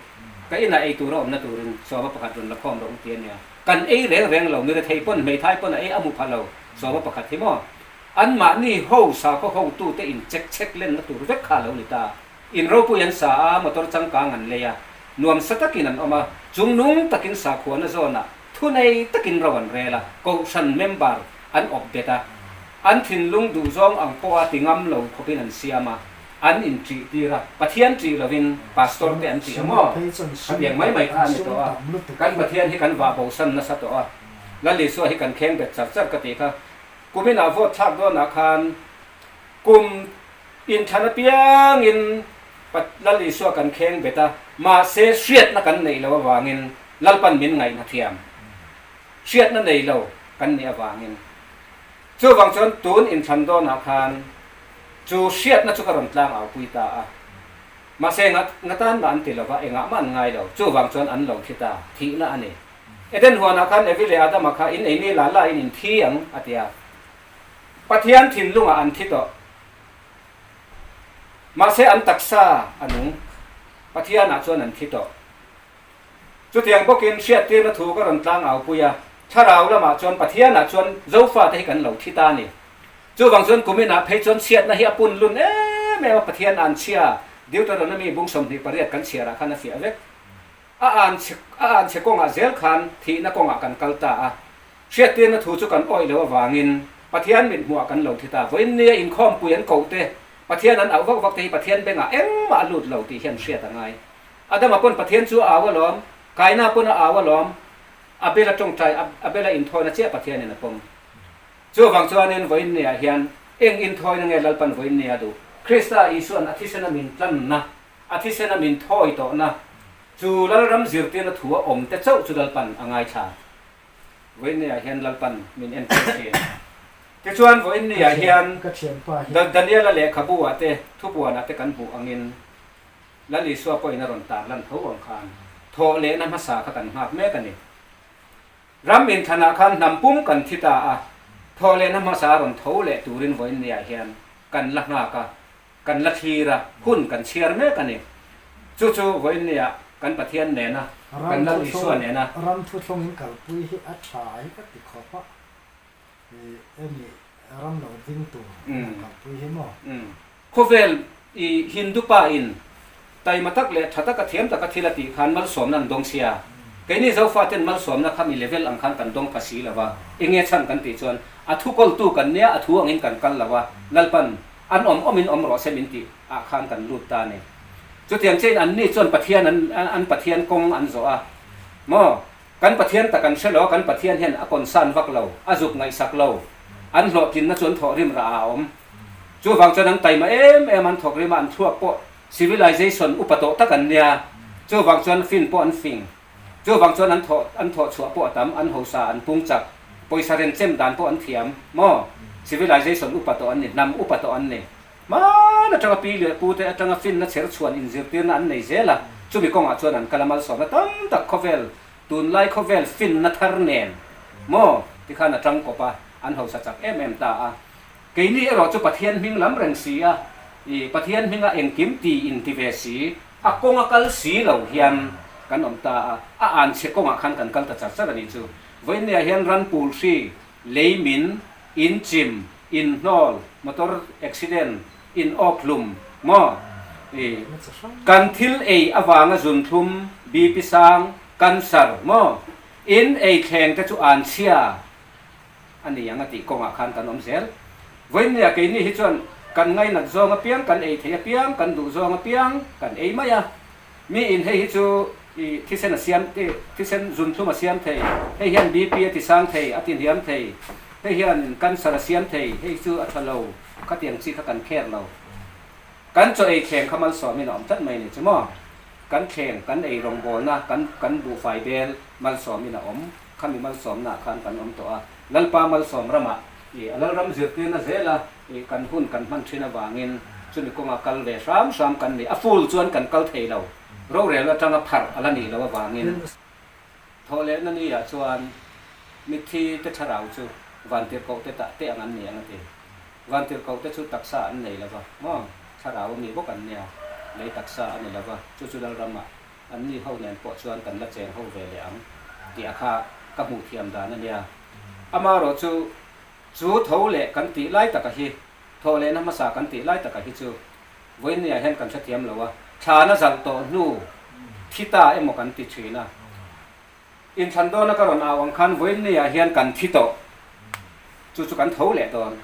Ka ina ei tur a awmna turin sawma pakhat rawn la khawm rawh u ti a nia. Kan ei reng reng lo, mi rethei pawn, hmeithai pawn a ei a hmu pha lo sawma pakhat hi maw? Anmahni ho sakhaw hotute in chek chek lenna tur vek kha a lo ni ta. In ropui an sa a, motor changkang an lei a, nuam sa takin an awm a, chungnung takin sakhuana zawnah thunei takin ro an rel a, kohhran member an awp bet a. An thinlung duhzawng ang pawha ti ngam lo khawpin an siam a, an inṭih tir a, Pathian ṭih lovin Pastor te an ṭih a maw? Khatiang mai mai kha a ni tawh a, kan Pathian hi kan vah bosan nasa tawh a, Lal Isua hi kan kheng bet char char ka tih kha. Kuminah vote thlak dawnah khan kum inthlan apiangin Lal Isua kan kheng bet a, mahse hriatna kan neih loh avangin Lalpan min ngaihna thiam. Hriatna nei lo kan nih avangin. Chuvang chuan tun inthlan dawnah khan chu hriatna chu ka rawn tlang au pui ta a. Mahse ngatan mah an ti lo va, engah mah an ngai lo. Chuvang chuan an lo thi ta, thihna a ni. Eden huanah khan Evi leh Adama kha in ei ni la la in in thi ang a ti a. Pathian thinlungah an thi tawh. Mahse an taksa a nung. Pathianah chuan an thi tawh. Chutiang bawkin hriattirna thu ka rawn tlang au pui a, thlarau lamah chuan Pathianah chuan Zofate hi kan lo thi ta a ni. Chuvang chuan kuminah phei chuan chhiatna hi a pun lun em em a, Pathian an chhia, Deuteronomy bung 28 kan chhiarah khan a fiah vek. A an a an chhe kawngah zel khan thihna kawngah kan kal ta a, hriattirna thu chu kan awih loh avangin Pathian mit hmuhah kan lo thi ta. Vawiin nia inkhawmpui an koh te, Pathian an auh vak vak te hi Pathian bengah engmah a lut lo tih hian hriat a ngai. Adama pawn Pathian chu a au alawm, Kaina pawn a au alawm, Abela tawngtai, Abela inthawina chiah Pathianin a pawm. Chuvang chuanin vawiin niah hian eng inthawina nge Lalpan vawiin nia duh? Krista Isuan a thisena min tlanna, a thisena min thawi tawhna, chu Lalram zirtirna thu a awm te chauh chu Lalpan a ngaithla. Vawiin niah hian Lalpan min entir thin. Tichuan vawiin niah hian Daniela lehkhabu ah te, thupuanah te kan hmuh angin, Lal Isua pawhin a rawn tar lan tho ang khan thawh lehna hmasa kha kan nghak mek a ni. Ram inthlanah khan hnam pum kan thi ta a, thawh lehna hmasa a rawn tho leh turin vawiin niah hian kan la nghak a, kan la thlir a, hun kan chhiar mek a ni. Chu chu vawiin niah kan Pathian nena, kan Lal Isua nena. Ram thuthlawngin kalpui hi a tha hi ka ti khawp a, emi ram lo ding tur kalpui hi maw? Khawvel i Hindu pa in taima tak leh tha taka thiam taka thil a tih khan malsawmna an dawng sia. Keini Zofa ten malsawmna kha mi level ang khan kan dawng pha si lo va, enge chhan kan tih chuan a thu kawltu kan nia a thu angin kan kal lo a, Lalpan an awm awmin awm rawh se min tih ah khan kan lut ta a ni. Chutiang chiahin anni chuan Pathian an an Pathian kawng an zawh a maw? Kan Pathian tak an hre lo a, kan Pathian hian a concern vak lo, a zuk ngaihsak lo, an hlawhtlinna chu an thawhrim rah ah a awm. Chuvang chuan an taima em em, an thawk rim a, an thluak pawh civilization upa tawh tak an nia. Chuvang chuan fin pawh an fing. Chuvang chuan an thawh an thawh chhuah pawh a tam, an hausa, an pung chak. Pawisa renchem dan pawh an thiam maw? Civilization upa tawh an ni, hnam upa tawh an ni. Hmaan atanga pi leh pu te atanga finna chher chhuan inzirtirna an nei zel a, chumi kawngah chuan an kal a malsawmna tam tak khawvel tunlai khawvel finna thar nen maw tikhan a tangkawp a, an hausa chak em em ta a. Keini erawh chu Pathian hming lam reng si a, i Pathian hminga engkim ti in ti ve si, a kawng a kal si lo hian kan awm ta a, a anchhe kawngah khan kan kal ta char char a nih chu. Vawiinniah hian ran pul hri, lei min, in chim, in hnawl, motor accident, in awk hlum maw? I kan thil ei avanga zunthlum, BP sang, cancer maw? In ei thleng te chu anchhia a ni ang a tih kawngah khan kan awm zel. Vawiinnia keini hi chuan kan ngainat zawng apiang, kan ei thei apiang, kan duh zawng apiang kan ei mai a. Mi in hei hi chu i thisen a siam thisen zunthlum a siam thei, hei hian BP a tisang thei, a tihniam thei, hei hian cancer a siam thei, hei chu a tha lo, khatiang chi kha kan kher lo. Kan chaw ei thleng kha malsawmin a awm tlat mai a ni chu maw? Kan thleng, kan ei rawngbawlna, kan kan buhfai bel malsawmin a awm. Khami malsawmnaah khan kan awm tawh a, Lalpa malsawm ramah i a Lalram zirtirna zela i kan hun kan hman thin avangin chumi kawnga kal ve hram hram kan ni. A full chuan kan kal thei lo, rorel atanga pharh a la nih loh avangin. Thawhlehna niah chuan mitthi te thlarau chu vantirhkoh te tah te ang an ni ang a ti. Vantirhkoh te chu taksa an nei lo va, maw? Thlarau a mi bawk an nia, lei taksa a ni lo va, chu chu Lalramah An ni ho nen pawh chuan kan la cheng ho ve leh ang tih a kha ka hmuh thiam dan a nia. Amaherawh chu, chu tho leh kan tih lai taka hi, thawh lehna hmasa kan tih lai taka hi chu vawiinniah hian kan hrethiam lo a, thlana zalh tawh hnu thi ta emaw kan ti thin a. Inthlan dawna ka rawn au ang khan vawiinniah hian kan thi tawh, chu chu kan tho leh dawn.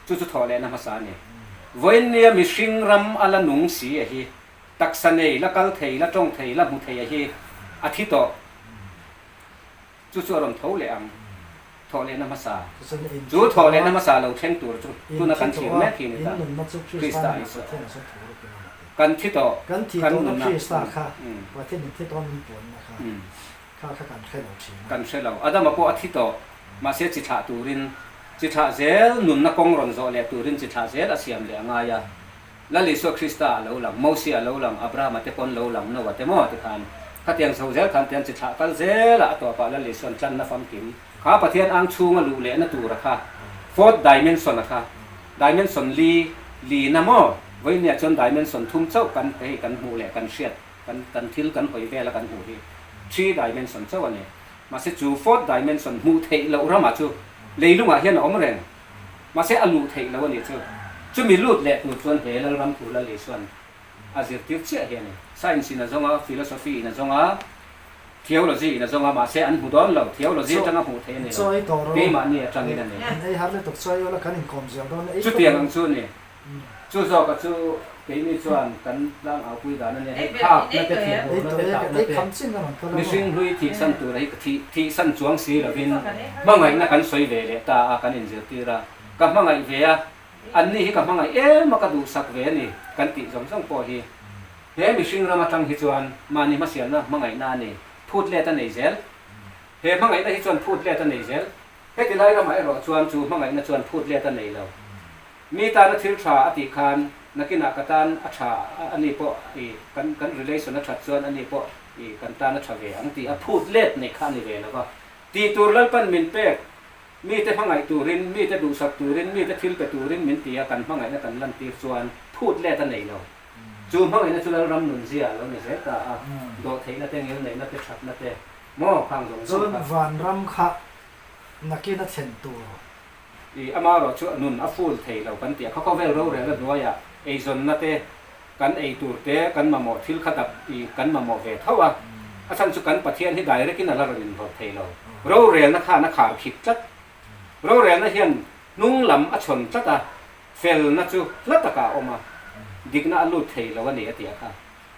Chu chu thawh lehna hmasa a ni. Vawiin nia mihring ram a la nung si a hi, taksa nei, la kal thei, la tawng thei, la hmu thei a hi a thi tawh. Chu chu a rawn tho leh ang. Thawh lehna hmasa. Chu thawh lehna hmasa lo thleng tur chu tuna kan thlir mek hi ni ta. Krista Isua. Kan thi tawh, kan nunna. Kan hre lo. Adama pawh a thi tawh. Mahse chi thlah turin, chi thlah zel nunna kawng rawn zawh leh turin chi thlah zel a siam leh a ngai a. Lal Isua Krista a lo lang, Mosia a lo lang, Abrahama te pawn lo lang, Noah te maw tikhan khatiang chho zel khan tian chi thlah kal zel a, a tawpah Lal Isua'n tlanna famkim kha Pathian ang chhunga luh lehna tura kha fourth dimension a kha dimension li lina maw vawinia chuan dimension thum chauh kan hei kan hmuh leh kan hriat kan kan thil kan hawi vela kan hmuh hi three dimension chauh a ni mahse chu fourth dimension hmuh theih loh ramah chu leilungah hian a awm reng. Mahse a luh theih lo a nih chu. Chumi lut leh tur chuan he Lalram thu Lal Isua'n a zirtir chiah hi a ni. Science in a zawng a, philosophy in a zawng a, theology in a zawng a, mahse an hmu dawn lo. Theology atanga hmuh theih a ni lo. Keimahni atangin a ni. Chutiang ang chu a ni. Chu zawka chu keini chuan kan tlang aupui dan a nia, hei khakna te, thinurna te, tahna te, mihring hlui thihsan tura hi thihsan chuang si lovin hmangaihna kan sawi ve leh ta a, kan inzirtir a, ka hmangaih ve a, anni hi ka hmangaih em a, ka duhsak ve a ni kan tih zawng zawng pawh hi he mihring ram atang hi chuan mahni hmasialna hmangaihna a ni, phut let a nei zel. He hmangaihna hi chuan phut let a nei zel. Heti lai ramah erawh chuan chu hmangaihna chuan phut let a nei lo. Mi tana thil tha a tih khan nakinah ka tan a tha a ni pawh i kan kan relation a that chuan a ni pawh i kan tan a tha ve ang tih a phut let nei kha a ni ve lo va. Tih tur Lalpan min pek, mite hmangaih turin, mite duhsak turin, mite thil pe turin min ti a kan hmangaihna kan lantir chuan phut let a nei lo. Chu hmangaihna chu Lalram nunzia a lo ni zel ta a, dawhtheihna te, ngilneihna te, thatna te maw khang zawng zawng kha. Chuan vanram kha nakin a thlen tur. I amarawh chu nun a full thei lo kan ti a, khawkhawvel rorelna hnuaiah eizawnna te, kan ei tur te, kan mamawh thil kha dap i kan mamawh ve tho a, a chhan chu kan Pathian hi direct in a la rawn inrawlh thei lo. Rorelna khan a khar khip tlat. Rorelna hian hnung lam a chhawn tlat a, felna chu hla takah a awm a, dikna a lut thei lo a ni a ti a kha.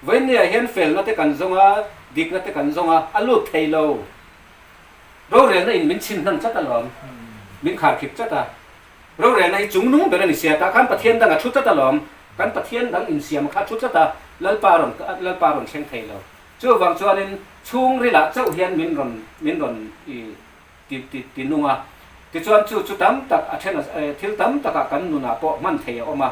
Vawiinniah hian felna te kan zawng a, dikna te kan zawng a, a lut thei lo. Rorelna in min chhin hnan tlat alawm, min kharkhip tlat a. Rorelna hi chungnung ber a ni sia, tah khan Pathian dang a thu tlat alawm, kan Pathian dang insiam kha a thu tlat a, Lalpa rawn Lalpa rawn thleng thei lo. Chuvang chuanin chhungrilah chauh hian min rawn min rawn i ti ti ti nung a. Tichuan chu chu tam tak a then a thil tam takah kan nunah pawh hman thei a awm a.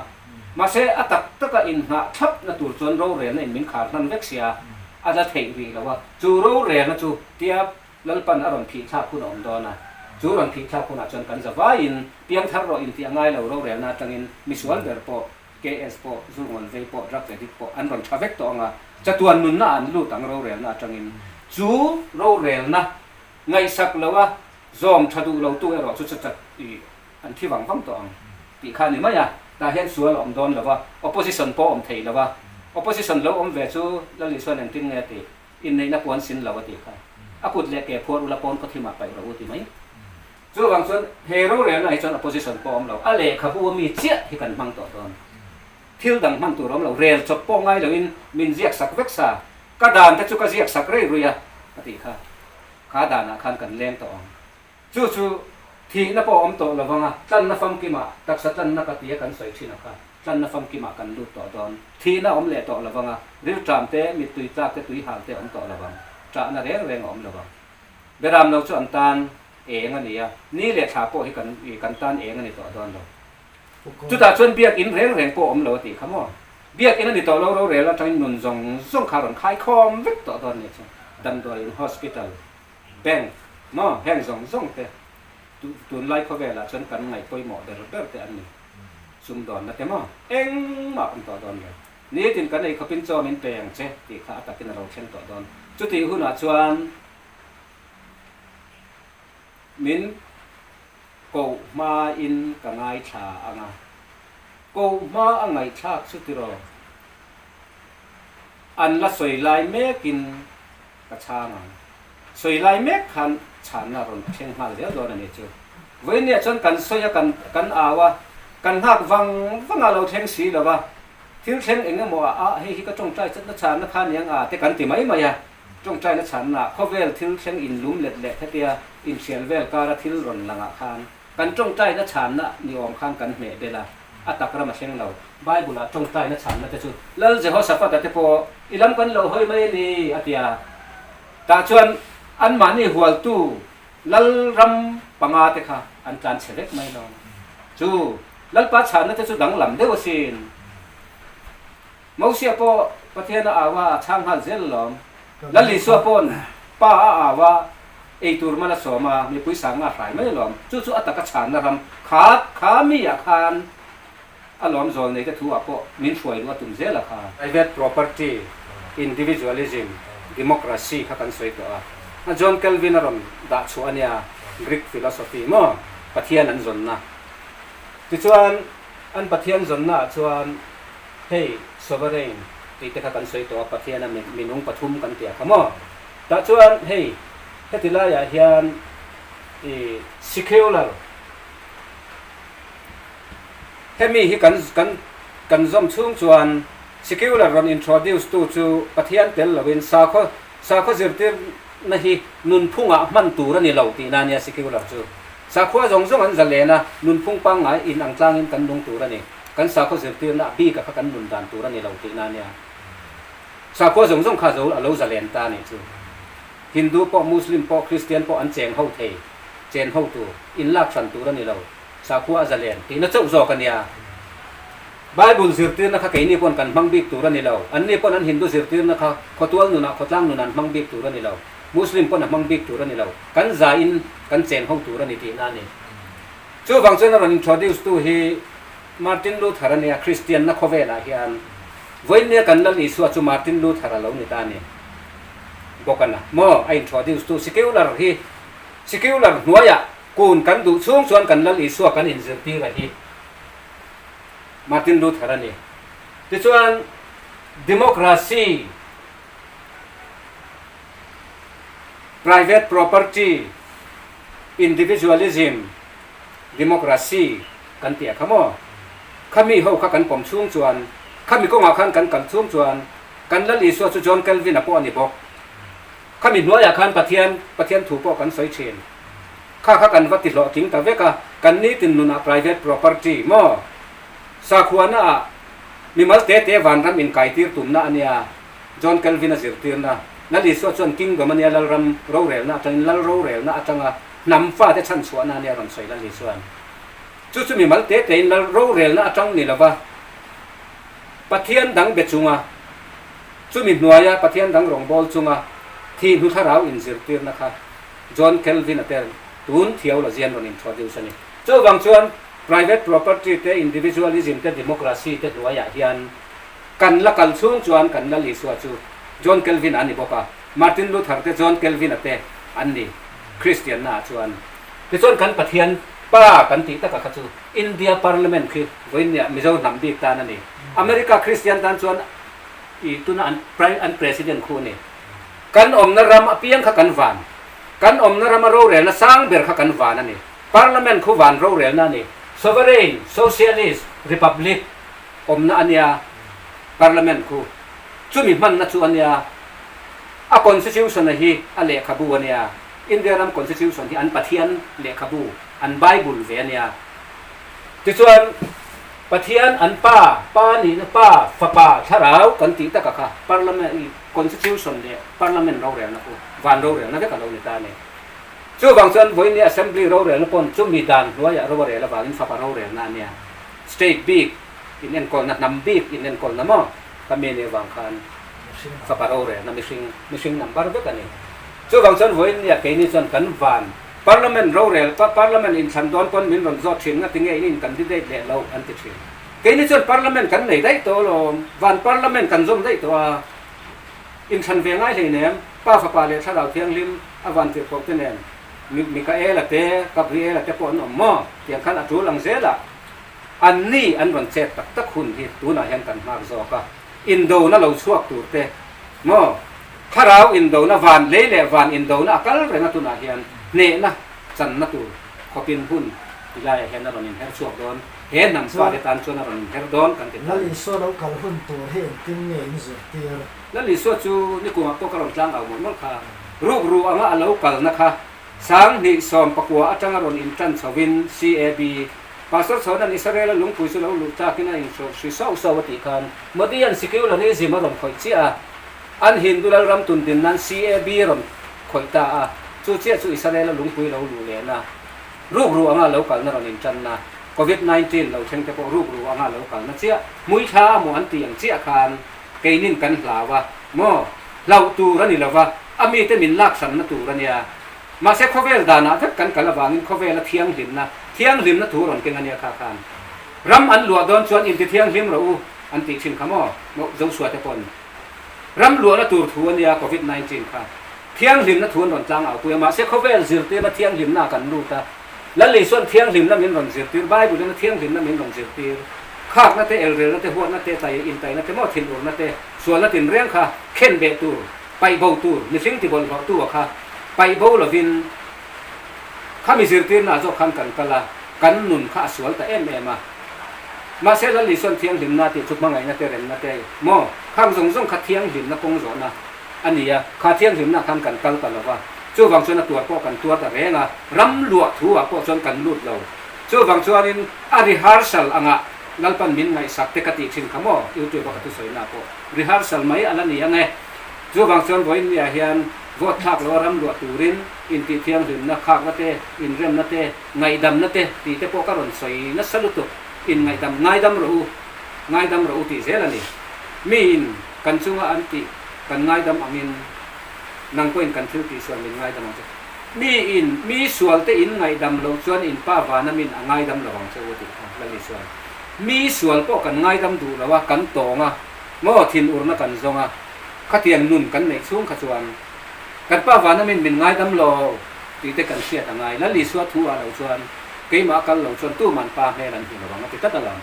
Mahse a tak taka inngah thlapna tur chuan rorelna in min khar hnan vek sia, a la theih rih lo a. Chu rorelna chu tia Lalpan a rawn phih thlak hun a awm dawn a, chu rawn phih thlak hunah chuan kan za vaiin piangthar rawh intih a ngai lo rorelna atangin misual ber pawh, KS pawh, Zurngawlh vei pawh, drugs addict pawh an rawn tha vek tawh ang a, chatuan nunna ah an lut ang rorelna atangin. Chu rorelna ngaihsak lo a zawm tha duh lo tu erawh chu chachat i an thi vang vang tawh ang tih kha a ni mai a, tah hian sual a awm dawn lo a, opposition pawh a awm thei lo a, opposition lo awm ve chu Lal Isua'n engtin nge a tih? Inneihna puan sin lo a tih kha. A kut leh ke phuar ula pawn khawthimah paih rawh u ti mai. Chuvang chuan he rorelna hi chuan opposition pawh a awm lo, a lehkhabu a mi chiah hi kan hmang tawh dawn. Thil dang hman tur a awm lo, rel chawp pawh ngai loin min ziak sak vek sa, ka dan te chu ka ziak sak rei rui a a tih kha. Kha danah khan kan leng tawh ang. Chu chu thihna pawh a awm tawh lo vang a, tlanna famkimah, taksa tlanna ka tia kan sawi thin a kha, tlanna famkimah kan lut tawh dawn. Thihna a awm leh tawh lo vang a, rilṭam te, mittui tlak te, tuihal te a awm tawh lo vang. Ṭahna reng reng a awm lo vang. Beram lo chu an tan eng a ni a, ni leh thla pawh hi kan kan tan eng a ni tawh dawn lo. Chutah chuan biakinn reng reng pawh a awm lo a tih kha maw? Biakinn a ni tawh lo, rorel atangin nun zawng zawng kha a rawn khaikhawm vek tawh dawn nia chu. Damdawiin, hospital, Bank maw heng zawng zawng te tunlai khawvelah chuan kan ngaih pawimawh ber ber te an ni. Sumdawnna te maw engmah awm tawh dawn lo. Nitin kan ei khawpin chaw min pe ang che tih kha a takin a lo thleng tawh dawn. Chutih hunah chuan min koh hmain ka ngaithla ang a, koh hma a ngaihthlak chu tiraw an la sawi lai mekin Ka chhang ang. Sawi lai mek khan chhanna rawn thleng nghal zel dawn a ni chu. Vawinia chuan kan sawi a, kan kan au a. Kan nghak vang vang a lo thleng si lo a, thil thleng eng emaw ah ah hei hi ka tawngtai chatna chhanna kha aniang a te kan ti mai mai a, tawngtaina chhanna khawvel thil thleng inlum let leh hetia inhrial vel kara thil rawn langah khan kan tawngtaina chhanna ni awm khan kan hmeh bel a, a tak ram a thleng lo. Bible ah tawngtaina chhanna te chu Lal Jehoshaphat-a te pawh i lam kan lo hawi mai a ni a ti a, tah chuan anmahni hualtu Lal ram panga te kha an tlan chhe vek mai lo. Chu Lalpa chhanna te chu danglam deuh asin. Mosia pawh Pathian a au a, a chhang nghal zel alawm. Lal Isua pawn Pa a au a, ei tur mal a sawm a, mipui sanga a hrai mai alawm. Chu chu a taka chhanna ram kha kha mi ah khan alawm zawl nei te thu ah pawh min hruai luh a tum zel a kha. Private property, individualism, democracy kha kan sawi tawh a. A John Calvin a rawn dah chhuah a nia, Greek philosophy maw? Pathian an zawnna. Tichuan an Pathian zawnna ah chuan hei sovereign tih te kha kan sawi tawh a, Pathian a minung pathum kan tih a kha maw? Tah chuan hei heti laiah hian i secular, Hemi hi kan kan kan zawm chhung chuan secular rawn introduce tu chu Pathian tel loin sakhaw sakhaw zirtirna hi nunphungah hman tur a ni lo tihna ania secular chu. Sakhua zawng zawng an zalen a, nunphung pangngai in ang tlangin kan nung tur a ni. Kan sakhaw zirtirna a bik a kha kan nun dan tur a ni lo tihna ania. Sakhua zawng zawng kha zo a lo zalen ta a nih chu. Hindu pawh Muslim pawh Christian pawh an cheng ho thei, chen ho tur, inlak hran tur a ni lo. Sakhua a zalen tihna chauh zawk a nia. Bible zirtirna kha keini pawn kan hmang bik tur a ni lo. Anni pawn an Hindu zirtirna kha khawtual nunah khawtlang nunah an hmang bik tur a ni lo. Muslim pawn a hmang bik tur a ni lo. Kan zaiin kan cheng ho tur a ni tihna a ni. Chuvang chuan a rawn introduce tu hi Martin Luther a nia, Kristianna khawvelah hian vawiinnia kan Lal Isua chu Martin Luther a lo ni ta a ni bawk a na maw? A introduce tu secular hi secular hnuaiah Kun kan duh chhung chuan kan Lal Isua kan inzirtir a hi Martin Luther a ni. Tichuan democracy, private property, individualism, democracy kan tih a kha maw? Khami ho kha kan pawm chhung chuan, khami kawngah khan kan kal chhung chuan kan Lal Isua chu John Calvin-a pawh a ni bawk. Khami hnuaiah khan Pathian, Pathian thu pawh kan sawi thin. Kha kha kan va ti hlawhtling ta vek a, kan nitin nunah private property maw? Sakhuana ah mimal te te vanram inkaitir tumna a nia, John Calvin-a zirtirna. Lal Isua chuan Kingdom a nia Lalram rorelna atangin Lal rorelna atanga hnam fate chhanchhuahna a nia rawn sawi Lal Isua'n. Chu chu mimal te tein Lal rorelna atang ni lova Pathian dang be chunga Chumi hnuaia Pathian dang rawngbâwl chunga thi hnu thlarau inzirtirna kha John Calvin-a te tun theology an rawn introduce a ni. Chuvang chuan private property te, individualism te, democracy te hnuaiah hian kan la kal chhung chuan kan Lal Isua chu John Calvin-a a ni bawk a, Martin Luther te, John Calvin-a te an ni Kristianna-ah chuan. Tichuan kan Pathian Pa kan tih taka kha chu India Parliament khi vawiinniah Mizo hnam bik tan a ni. America Kristian tan chuan I tuna an an president khu a ni. Kan awmna ram apiang kha kan van. Kan awmna rama rorelna sang ber kha kan van a ni. Parliament khu van rorelna a ni. Sovereign, socialist, republic awmna a nia parliament khu. Chumi hmanna chu a nia. A constitution a hi a lehkhabu a nia. India ram constitution hi an Pathian lehkhabu, an bible ve a nia. Tichuan. Pathian an Pa, Pa nihna Pa, Fapa, Thlarau kan tih taka kha Parliament i Constitution leh Parliament rorelna khu van rorelna vek a lo ni ta a ni. Chuvang chuan vawiin Assembly rorelna pawn chumi dan hnuaiah ro a rel avangin Fapa rorelna a nia. State bik in enkawlna, hnam bik in enkawlna maw ka mi nih avang khan Fapa rorelna mihring, mihring number vek a ni. Chuvang chuan vawiin nia keini chuan kan van Parliament rorel pa Parliament inthlan dawn pawn min rawn zawt thin nga tinge in in candidate leh loh an ti thin. Keini chuan Parliament kan nei daih tawh alawm, van Parliament kan zawm daih tawh a, inthlan ve ngai hleinem, Pa Fapa leh Thlarau Thianghlim a van tirhkoh te nen Mikaela te, Gabriela te pawh an awm maw? Tiang khan a tul ang zel a, an ni an rawn chet tak tak hun hi tunah hian kan nghak zawk a, indona lo chhuak tur te maw? Thlarau indona van lei leh van indona a kal reng a tunah hian hnehna channa tur khawpin hun tilaiah hian a rawn inher chhuak dawn. He hnam Chuan fate tan chuan a rawn inher dawn kan ti ta a Lal ni. Isua lo kal hun tur hi engtin nge in zirtir? Lal Isua chu nikumah pawh ka rawn tlang au mawlh mawlh kha. Rukru anga a lo kalna kha 2019 atanga rawn intan chhovin CAB Pastor Chhawna'n Israel-a lungpui chu lo luh tlakin a inhrawlh hri sauh sauh a tih khan Modi-a'n secularism a rawn khawih chiah a, an Hindu lalram tundin nan CAB rawn khawih ta a, chu chiah chu Israel-a lungpui lo luh lehna rukru anga lo kalna rawn intanna Covid 19 lo thleng te pawh rukru anga lo kalna chiah hmuithla a maw an tih ang chiah khan keinin kan hlau a maw? Hlauh tur a ni lo va, a mite min laksanna tur a nia. Mahse khawvel danah vek kan kal avangin khawvela thianghlimna, thianghlimna thu rawn keng a nia kha khan. Ram an luah dawn chuan inti thianghlim rawh u an tih thin kha maw? Maw Joshua te pawn ram luahna tur thu a nia Covid 19 kha. Thianghlimna thu an rawn tlang au pui a, mahse khawvel zirtirna thianghlimna ah kan lut a. Lal Isua'n thianghlimna min rawn zirtir, Bible-in a thianghlimna min rawn zirtir. Khakna te, elrelna te, huatna te, tai intaina te maw thinurna te, sualna tinreng kha khen beh tur, paih bo tur, mihring tibawlhhlawh tu a kha paih bo lovin khami zirtirna ah zawk khan kan kal a, kan nun kha a sual ta em em a. Mahse Lal Isua'n thianghlimna tih chu hmangaihna te, remna te maw khang zawng zawng kha thianghlimna kawng zawhna a ni a, kha thianghlimna khan kan kal ta lo va, chuvang chuan a tuar pawh kan tuar ta reng a, ram luah thu ah pawh chuan kan lut lo. Chuvang chuanin a rehearsal angah Lalpan min ngaihsak te ka tih thin kha maw YouTube a ka thusawi na pawh rehearsal mai a la ni ang e. Chuvang chuan vawiin ni ah hian vote thlak lo a ram luah turin intih thianghlimna khakna te, inremna te, ngaihdamna te tih te pawh ka rawn sawi nasa lutuk. Inngaihdam, ngaidam rawh u, ngaidam rawh u tih zel a ni. Miin kan chunga an tih kan ngaidam angin nang pawhin kan thil tih sual min ngaidam ang che. Mi in, mi sual te in ngaihdam loh chuan in pa vana min a ngaidam lo ang che u a tih kha Lal Isuan. Mi sual pawh kan ngaidam duh lo a, kan tawng a, maw thinurna kan zawng a, khatiang nun kan neih chhung kha chuan kan pa vana min min ngaidam lo tih te kan hriat a ngai. Lal Isua thu ah lo chuan keimah kal lo chuan tuman pa hmel an hmu lo ang a ti tlat alawm.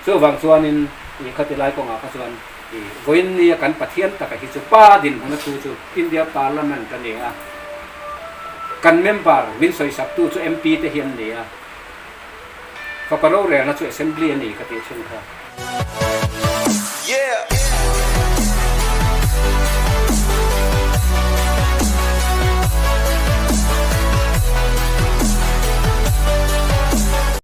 Chuvang chuanin i khati lai kawngah kha chuan i vawiin nia kan Pathian taka hi chu pa dinhmun a thu chu India Parliament a ni a, kan member min sawisaktu chu MP te hi an ni a, fapa rorelna chu Assembly a ni ka tih thin kha.